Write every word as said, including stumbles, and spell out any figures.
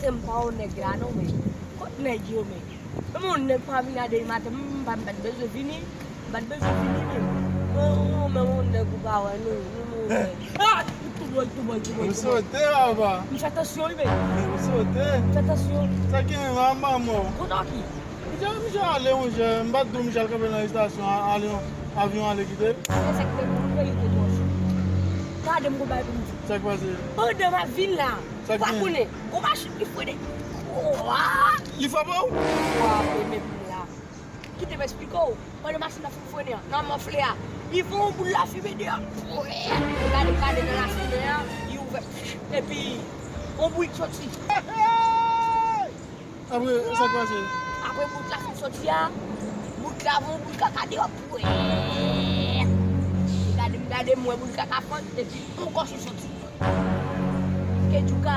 Se m pa yon nèg la non, men. Kot nèg yo, men? Men yon nèg pa vini a demen maten, m pa, m pa t bezwen vini. M pa t bezwen vini, men. Men yon, men yon nèg ou pa wè, non. Non, men yon nèg. Ah! Tou bòy, tou bòy, tou bòy, tou bòy. Ou sote, papa. M fè tansyon, wi, men. Ou sote. M fè tansyon. Sa ki gen la, manman? Kontan ki? Misye, misye ale, monchè. M pa t di w misye al kanpe nan estasyon, a-, ale, avyon ale kite. Se sa k fè m verite twò cho. Gade m gon bagay pou m di. Sa k pase? Pandan m ap vin la, ou pa konnen. Gon machin ki frennen. Li frape w? Frape menm la. Kite m eksplike w. Pandan machin nan fin frennen an, nan mòfle a, li voye yon boul lafimen deyò. Gade, gade nan lafimen an, li ouvè. Epi, yon bri k soti. Apre, sa k pase? Apre bout la fin soti a, bout la voye yon boul kaka deyò. Pwè! Gade m, gade m, wè boul kaka fon, epi yon kòchon soti. Ke djouka,